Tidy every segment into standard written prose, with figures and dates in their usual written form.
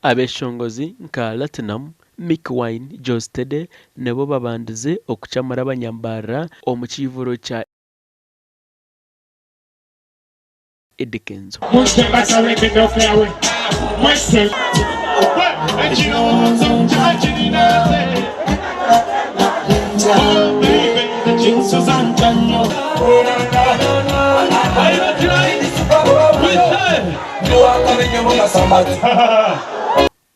Abeshongozi nka Latinum, Mikie Wine, Geosteady nibo babandize okucamura abanyambarira omu kiivuro kya Eddy Kenzo.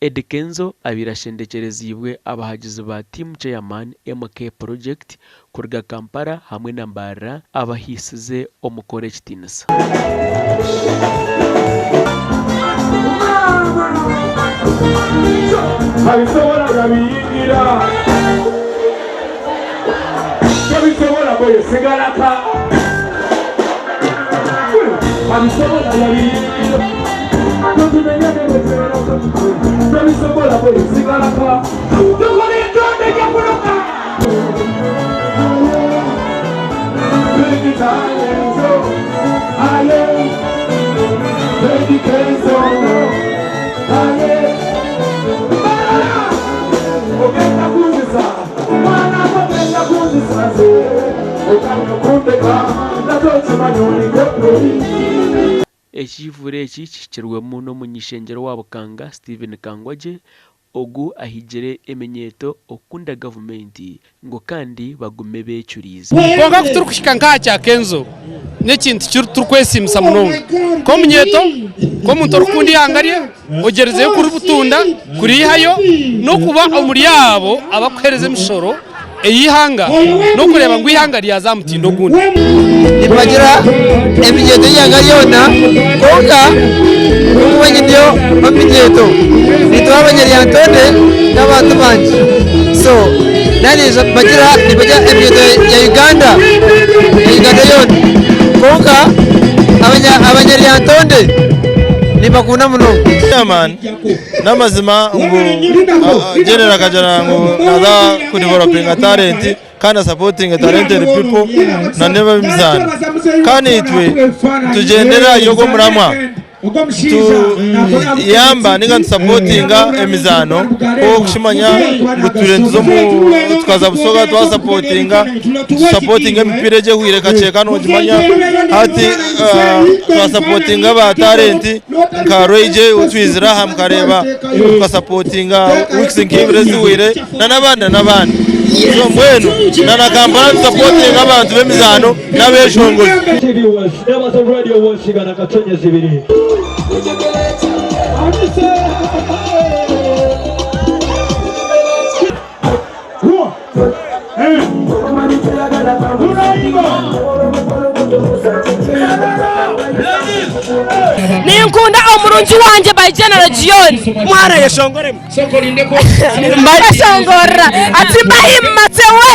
Eddy Kenzo abaire ashendekyereziibwe abahagizi ba Team Chairman MK Project kuruga Kampala hamwe na Mbarara abahaisize omukoro ekitiinisa. Ekivure eki kihikirwemu n'omuny'ishengyero wa Bukanga, Stephen Kangwagye, ogu ahigire eminyeeto okukunda gavumenti ngu kandi bagume beecuriize. Kwonka ku turikuhika nk'aha kya Kenzo, n'ekintu ki turikwesiimisa munonga. Nk'omunyeeto, nk'omuntu orikukunda eihanga rye, ogyerizeyo kuributunda, kuriihayo, n'okuba omuri abo abarikuheereza emishoro ey'eihanga n'okureeba ngu eihanga ryaza aha mutindo ogundi. Nibagira eminyeeto y'eihanga ryona kwonka obu nyine omu minyeeto nitwe abanyaryantonde n'abantu bangye so nibagira eminyeeto ya Uganda ya Uganda yoona kwonka abanyaryantonde nimbakunda munonga. Chairman N'amazima ngu General akagira ngu naaza kudevelopinga talent kandi asapotinge talented people na n'ab'emizaano. Kandi itwe nitugyendera ahari ogwo muramwa nituyamba ninga nitusapotinga emizaano nk'okushimanya ngu turiyo nituza omu tukaza Busoga twasapotinga, tusapotinga emipiira egi ehweire Kakyeka nogimanya hati twasapotinga ba talent. Nka Ray J ou twizire aha mukareeba tukasapotinga weeks nk'ibiri ezihweire n'abandi na n'abandi. So mbwenu na na Kampala nitusapotinga abantu b'emizaano n'abeshongozi. Ninkunda omurungi wangye by General Gion. Mwana yeshongoremu. Mbashongorera ati mbahimatse we.